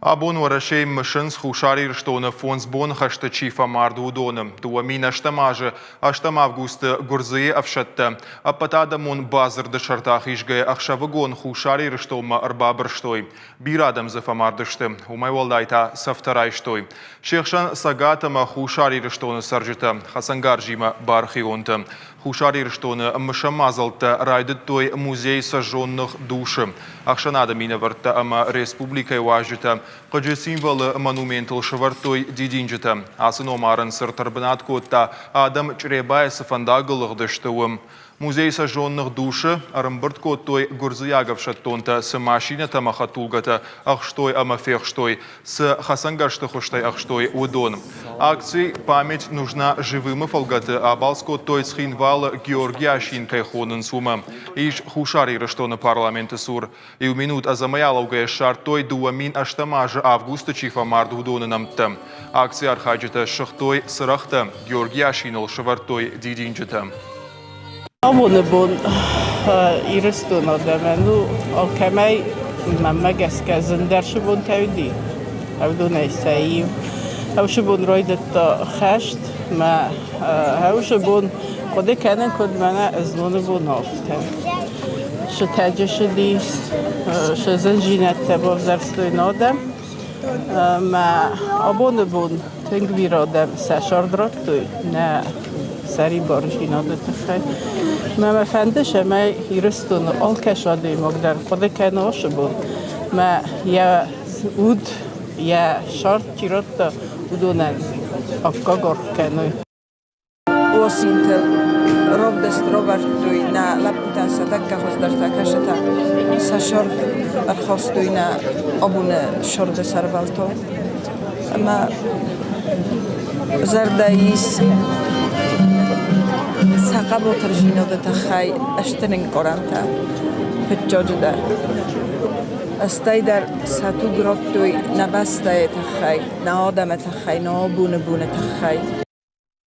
Абон Уӕрӕсейы мысынц Хуссар Ирыстоны фондз боны хӕсты чи фӕмард, уыдоны. 2008 азы ӕстӕм августы Гуырдзыйы ӕфсӕдтӕ ӕппӕтадӕмон бадзырды сӕрты ахизгӕйӕ ӕхсӕвыгон Хуссар Ирыстонмӕ ӕрбабырстой. Бирӕ адӕм дзы фӕмард сты, уымӕй уӕлдай та цӕфтӕ райстой. Се хсӕн Цӕгат ӕмӕ Хуссар Ирыстоны цӕрджытӕ, хӕцӕнгарзимӕ бархионтӕ. Хуссар Ирыстоны мысӕн мадзӕлттӕ райдыдтой музей Сожженных душ-ы. Ӕхсӕнады минӕвӕрттӕ ӕмӕ республикӕйы уазджытӕ хъыджы символы монументыл сӕвӕрдтой дидинджытӕ. Ацы номарӕн цырт ӕрбынат кодта, адӕм Чъребайӕ цы фӕндагыл лыгъдысты, уым. Музей Сожженных душ-ы ӕрӕмбырд кодтой гуырдзиаг ӕфсӕддонтӕ цы машинӕтӕ ӕмӕ хӕдтулгӕтӕ ӕхстой ӕмӕ фехстой, цы хӕцӕнгӕрзты хуызтӕй ӕхстой, уыдон. Акци «Память нужна живым»-ы фӕлгӕты абалц кодтой Цхинвалы Георгий Асин кӕй хонынц, уымӕ. Ис Хуссар Ирыстоны парламенты цур. Иу минут ӕдзӕмӕй алӕугӕйӕ ссардтой 2008 азы августы чи фӕмард, уыдоны нӕмттӕ. Акцийы архайджытӕ ссыгътой цырӕгътӕ, Георгий Асиныл сӕвӕрдтой дидинджытӕ. Абоны бон Ирыстоны адӕмӕн у алкӕмӕй, мӕнмӕ гӕсгӕ, зындӕр сыбонтӕ уыди. Уыдонӕй сӕ иу. Ӕвсы бон райдыдта хӕст, мӕ ӕвсы бон хъуыды кӕнын, куыд мӕнӕ зноны бон афтӕ. Сытӕджы сыдис, сы зындзинӕдтӕ бавзӕрстой нӕ адӕм. Мӕ абоны бон тынг бирӕ адӕм сӕ сӕрд радтой нӕ сӕрибардзинады тыххӕй. Мӕ мӕ фӕнды, цӕмӕй Ирыстоны алкӕцы адӕймаг дӕр хъуыды кӕна ацы бон. Мӕ йӕ уд, йӕ сӕрд чи радта, уыдонӕн аккаг аргъ кӕной. Осинтыл равдыст равӕрдтой нӕ лӕппутӕ сӕ тӕккӕ хуыздӕртӕ кӕсытӕ сӕ сӕрд ӕрхастой нӕ абоны сӕрды сӕрвӕлтау. Ӕмӕ зӕрдӕ ис сӕ хъӕбатырдзинады тыххӕй стыр ӕнкъарӕнтӕ фыццаджыдӕр. Стӕй дӕр сӕ туг радтой нӕ бӕстӕйы тыххӕй, нӕ адӕмы тыххӕй, нӕ абоны боны тыххӕй.